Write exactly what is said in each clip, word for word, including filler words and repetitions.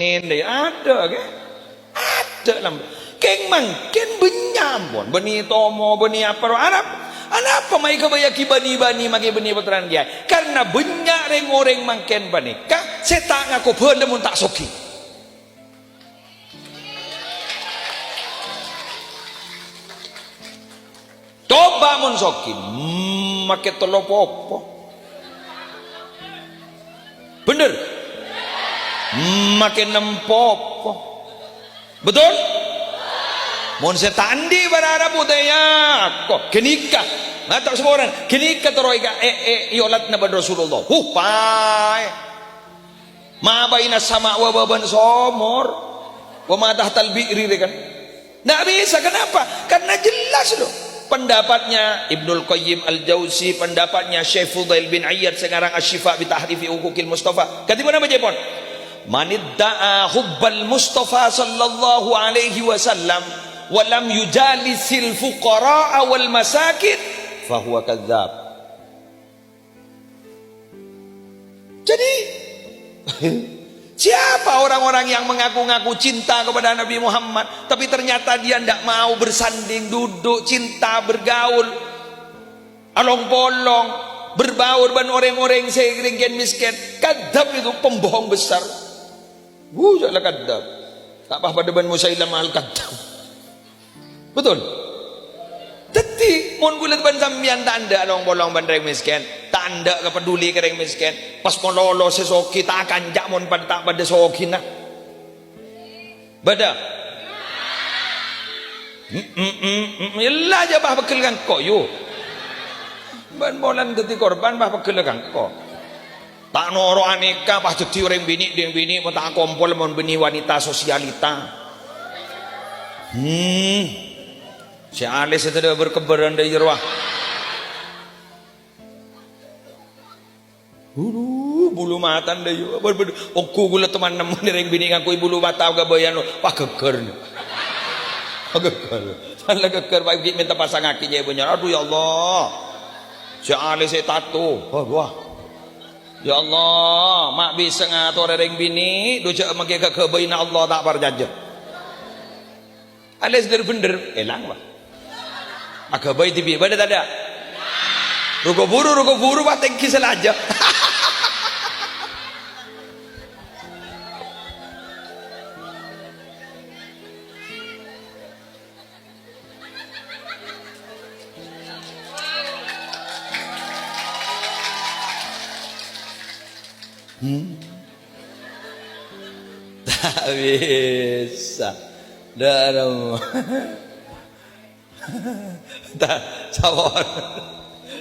Nèndè, adâ', ghi? Adâ', lam-, kèng mangkèn bânnya', ampon. Bânnè tomo, bânnè apa, ro Arab. Anapa ma' èghâbâyyâghi bânnè-bânnè makè bânnè pottrana kèyaè? Karna bânnya' rèng-orèng mangkèn panèka sè ta' ngako bhâlâ mon ta' soghi. Coba mon soghi, mm, makè tello popo. Bhender? Mm, makè nem popo. Betul? Mon sè ta' andi' para Arab utaya, ko, ghânèka. Ngata' saporana, ghânèka terro èka-, è-, è-, èyolatna bân Rasulullah. Huh, paè. Ma baina sama' wa baban somor. Wa ma tahtal bi'ri, kan? Ndak bisa, kenapa? Karena jelas, loh. Pendapatnya Ibnul Qayyim Al-Jauzi, pendapatnya Syekh Fudail bin Iyad sè ngarang Asy-Syifa bi Tahrifi Huquqil Mustafa. Kadhi ponapa ca'èpon? "Man idda'a hubbal Mustafa sallallahu alaihi wasallam wa lam yujalisil fuqara'a wal masakin, fahuwa kadzdzab." Jadi, siapa orang-orang yang mengaku-ngaku cinta kepada Nabi Muhammad, tapi ternyata dia ndak mau bersanding, duduk, cinta, bergaul, along-polong, berbaur bân orèng-orèng sè rèng-, mèskèn? Kadzdzab itu, pembohong besar. Wuh, jâ' la kadzdzab. Ta' apa-apa bân Musailamah al-Kadzdzab. Betul? Dhâddhi, mon kaulâ bân sampèyan ta' endâ' long-polong bân rèng mèskèn, ta' endâ' kapèduli ka rèng mèskèn, pas malolo sè soghi ta' akanca' mon pad-, ta' padâ soghina. Bâdâ? Mm, mm, mm, mm. Ella jâ' bâ' pegghel ka engko', yu. Bân polana dhâddhi korban bâ' pegghel ka engko'. Ta' noro' anèka, pas dhâddhi orèng binè', dhing binè' mon ta' akompol mon bânnè wanita sosialita. Hmm. Sè alè sè tadâ' berkeberan dâ' iyâ rowa. Bulu, bulu mata dâ' iyâ. Ber-, ber-, ongghu kaulâ toman nemmo orèng binè' ngangghuy bulu mata kabâjâna. Wah, ghâgghâr. Wah, ghâgghâr. Salah ghâgghâr, Pak, ghi' mènta pasangaghi jâ' bânnya'. Aduh, ya Allah. Sè alè sè tato. Wah, wah. Ya Allah, ma' bisa ngatorè rèng binè', dhu jâ' mangkè kaghâbâyna Allah ta' parcajâ. Alè sè dhâr-bhendhâr, èlang, Pak. Aghâbây dhibi', bâdâ tadâ'? Ruko buru, ruko buru, Pak, tèngghi salajâ. Hmm. Ta' bisa. Dâ' remma. Ta', saporana.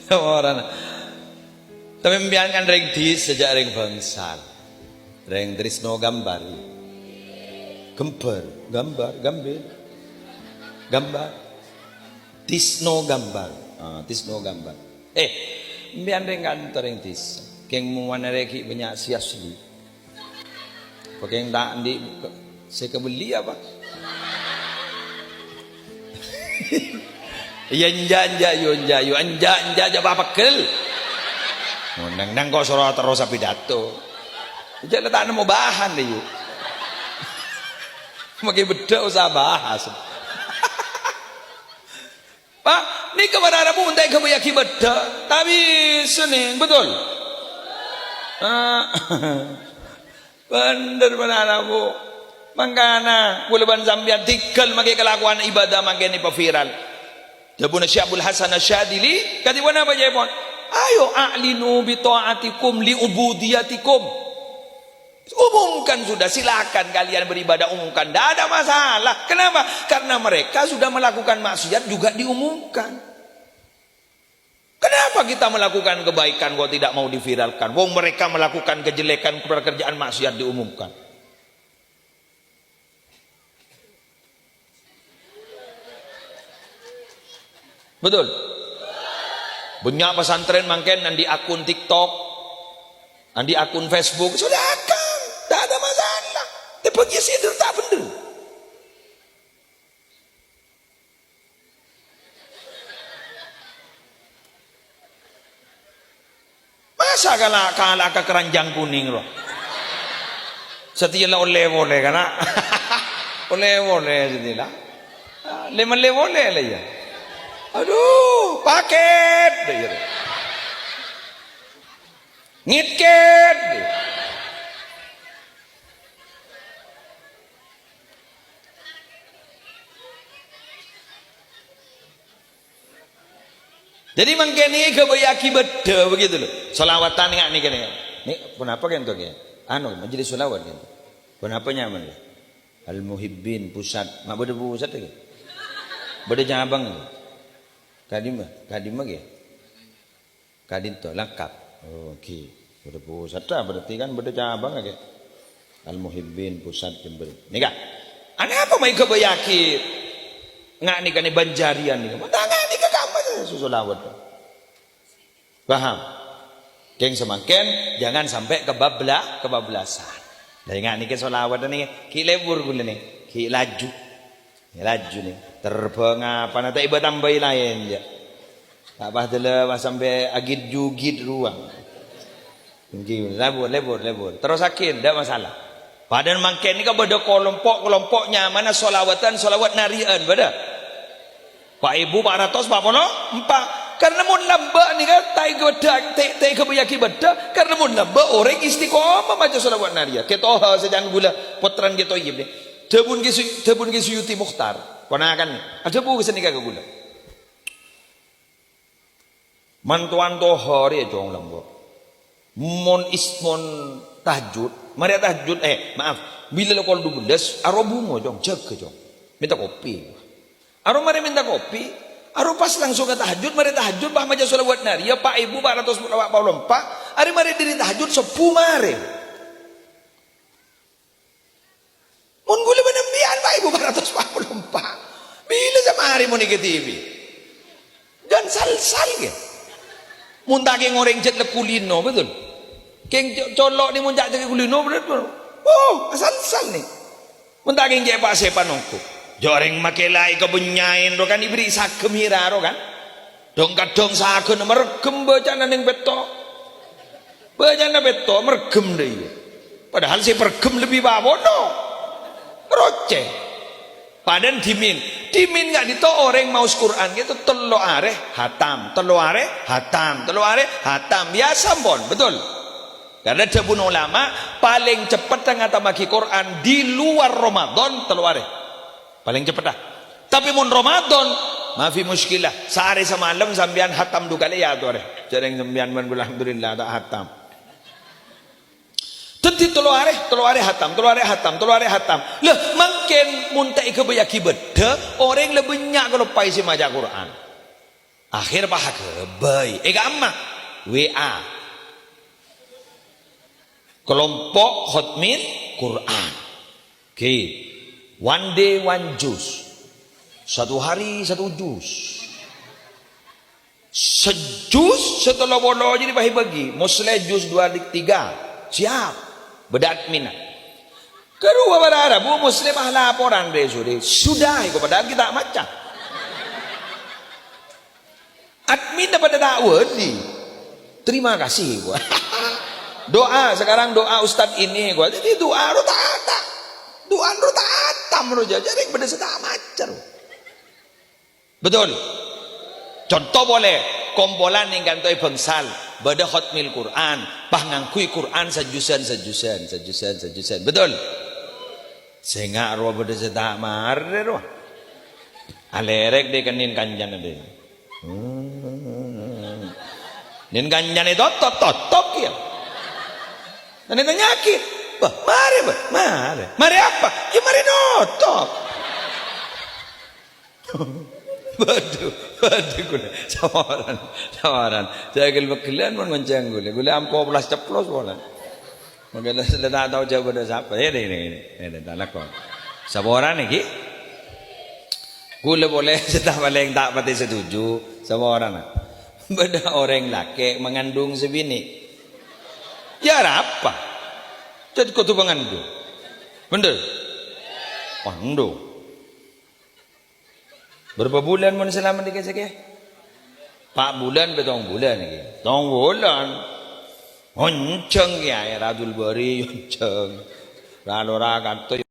Saporana. Tapè sampèyan kan rèng dhisa, jâ' rèng bangsal. Rèng trisno gambar. Gembhâr, gambar, gambir. Gambar. Tisno gambar. Ah, tisno gambar. Eh, sampèyan rèng kantor rèng dhisa. Kèng mowana rè ghi' bânnya' sè asli. Apa kèng ta' andi' sè kabelli apa? Iyâ, enjâ', enjâ', yu, enjâ', yu, enjâ', enjâ', jâ' bâ' pegghel. Mon nang-nang ko' soro terros apidato. Jâ' la ta' nemmo bahan, yu. Makè beddhâ' osa bahas. Pak, nèka para rabu ènta' èghâbâyyâghi beddhâ', ta' bisa nèng, betul? Ah, bhendher para rabu. Mangkana, kaulâ bân sampèyan dhigghâl makè kalakowan ibâdâ mangkèn èpaviral. Dhâbuna Syekh Abul Hasan Asy-Syadzili, kadhi ponapa ca'èpon? "Ayo a'linu bi tha'atikum li ubudiyatikum." Umumkan sudah, silakan kalian beribadah, umumkan. Tidak ada masalah. Kenapa? Karena mereka sudah melakukan maksiat juga diumumkan. Kenapa kita melakukan kebaikan kok tidak mau diviralkan? Wong mereka melakukan kejelekan, pekerjaan maksiat diumumkan. Betul? Bânnya' pesantren mangkèn andi' akun TikTok, andi' akun Facebook, silakan, ta' ada masalah. Tepakè sè bhendher ta' bhendher. Masa kala-, kala ka keranjang kuning, rowa? Satèya la ollè polè, kana'. Ollè polè satèya la. Lè-mallè polè la, iyâ. Adu, paket, iyâ. Ngèt-kèt. Jadi mangkèn nèka èghâbâyyaghi bâdâ begitu loh. Sholawatan nga' nèka nèka. Nè, ponapa kènto kè? Anu, majelis sholawat kènto. Ponapa nyaman kè? Al Muhibbin pusat. Ma' bâdâ pusat kè? Bâdâ cabang kè? Kadimma, kadimma kè? Kadinto, lengkap. Oke. Bâdâ pusat, berarti kan bâdâ cabang kè? Al Muhibbin pusat Jember. Nèka. Anapa ma' èghâbâyyaghi nga' nèka nè Banjarian nèka? Mata nga' nèka kamma sè sholawat. Paham? Kèng samangkèn, jangan sampai kebabla-, kebablasan. Lah, nga' nèka sholawat nè, ghi' lebur ghulâ nè, ghi' laju. Laju nè, terbang apa, na ta' èbâ tambâi laèn, jâ'. Ta' pas dâlâ pas sampè' agit-jugit rowa. Èngghi, lebur, lebur, lebur. Terrossaghi, ndak masalah. Padahal mangkèn nèka bâdâ kolompo'-kolompo' nyamana sholawatan, sholawat nariya'an, bâdâ? Pa' èbu pa' ratos pa' polo empa'. Karna mon lambâ' nèka ta' èghâbâ-, ta', ta' èghâbâyyaghi bâdâ, karna mon lambâ' orèng istiqomah maca sholawat nariya. Kè Toha sè can ghulâ, pottrana Kè Thoyyib nè. Dhâbuna Kè Su-, dhâbuna Kè Suyuti Mukhtar, ponakan nè. Adhâbu ka sanèka ka ghulâ. Mantowan Toha rèya, Cong, lambâ'. Mon is-, mon tahajjud, marè tahajjud, eh, maaf, bilâ la kol dubellâs, aro bhungo, Cong, jâgâ, Cong. Mènta kopi. Aro marè mènta kopi, aro pas langsung ka tahajjud, marè tahajjud, pas maca sholawat nariya, pa' èbu pa' ratos pa' polo empa', arè marè dhiri tahajjud, sobbhu marè. Mon ghulâ bân sampèyan, pa' èbu pa' ratos pa' polo empa'. Bilâ samarè mon èkadhibi'? Jhân sal-sal, ghi. Mon ta' kèng orèng jhât la kulino, betul? Kèng co-, colo' nè mon ta' jhât kulino, bener, bener. Oh, sal-sal nè. Mon ta' kèng cè' pa'-sèpa' nongko. Jhâ' orèng makè la èkabânnya'è ro kan èberri' saghem hèra ro kan. Dhâng-kadhâng saghâna marghâmma bâcana neng pètto'. Bâcana pètto' marghâmma dâ' iyâ. Padahal sè marghâmma lebbi pa' polo. Rocè. Padahal dhimèn. Dhimèn ka'dinto orèng maos Qur'an ghi' tello' arè hatam, tello' arè hatam, tello' arè hatam. Biyasa, ampon, betul? Karna dhâbuna ulama, palèng ceppetta ngatammaghi Qur'an di luar Ramadan tello' arè. Palèng ceppetta. Tapè mon Ramadan, mafi musykilah. Saarè samalem sampèyan hatam du kalè, yâ, torè. Jhâreng sampèyan bân ghulâ, alhamdulillah, ta' hatam. Dhâddhi tello' arè, tello' arè hatam, tello' arè hatam, tello' arè hatam. Lah, mangkèn mon ta' èghâbâyyaghi bâdâ, orèng la bânnya' kaloppaè sè maca Qur'an. Akhèr pas aghâbây. È ka'emma? W A. Kelompok khotmil Qur'an. Oke. One day one juz. Satu hari satu juz. Sejuz sè tello polo jârèya pas èbâgi. Musleh juz dua, tiga. Siap. Bâdâ adminna. Karowa bârâ' Bu Musleh pas laporan rè-sorè. Sudah, èko padahal ghi' ta' maca. Adminna padâ ta' wali. Terima kasih, gua. Doa, sekarang doa Ustadz ini, gua. Jadi doa ro ta', ta'. Doa ro ta' tam ro jâ-, jârèng bâdâ sè ta' maca ro. Betul? Conto polè, kompolan neng kanto è Bangsal, bâdâ khotmil Qur'an, pas ngangghuy Qur'an sajuzan, sajuzan, sajuzan, sajuzan. Betul? Sènga' rowa bâdâ sè ta' marè rowa. Alèrèk dâ' kennèng kancana dâ'. Hmm. Nèng kancana totop, totop kèya. Tanya-tanya'aghi, "Bâh, marè, Bâh, marè. Marè apa?" "Yâ marè notop." Bâdâ, bâdâ ghulâ. Saporana, saporana. Jâ' ghel-bâgghellân mon ngoncèng ghulâ. Ghulâ ampo plas ceplos polè. Mangkana sè la ta' tao jâwâbbhâ dâ' sapa. Ini, ini, ini. Ini, ta' lakon. Saporana ghi. Ghulâ polè sè ta' palèng ta' patè setuju. Saporana. Bâdâ orèng lakè' mangandung sabinè'. Yâ arapa? Dhâddhi kodhu mangandung. Bhender? Mangandung. Bârâmpa bulân mon salamet nèka, Cèk, yâ? Pa' bulân, pèttong bulân nèka. Pèttong bulân. Onjhâng, yâ, yâ, Raddul Bari, onjhâng. Ra-nora kanto ya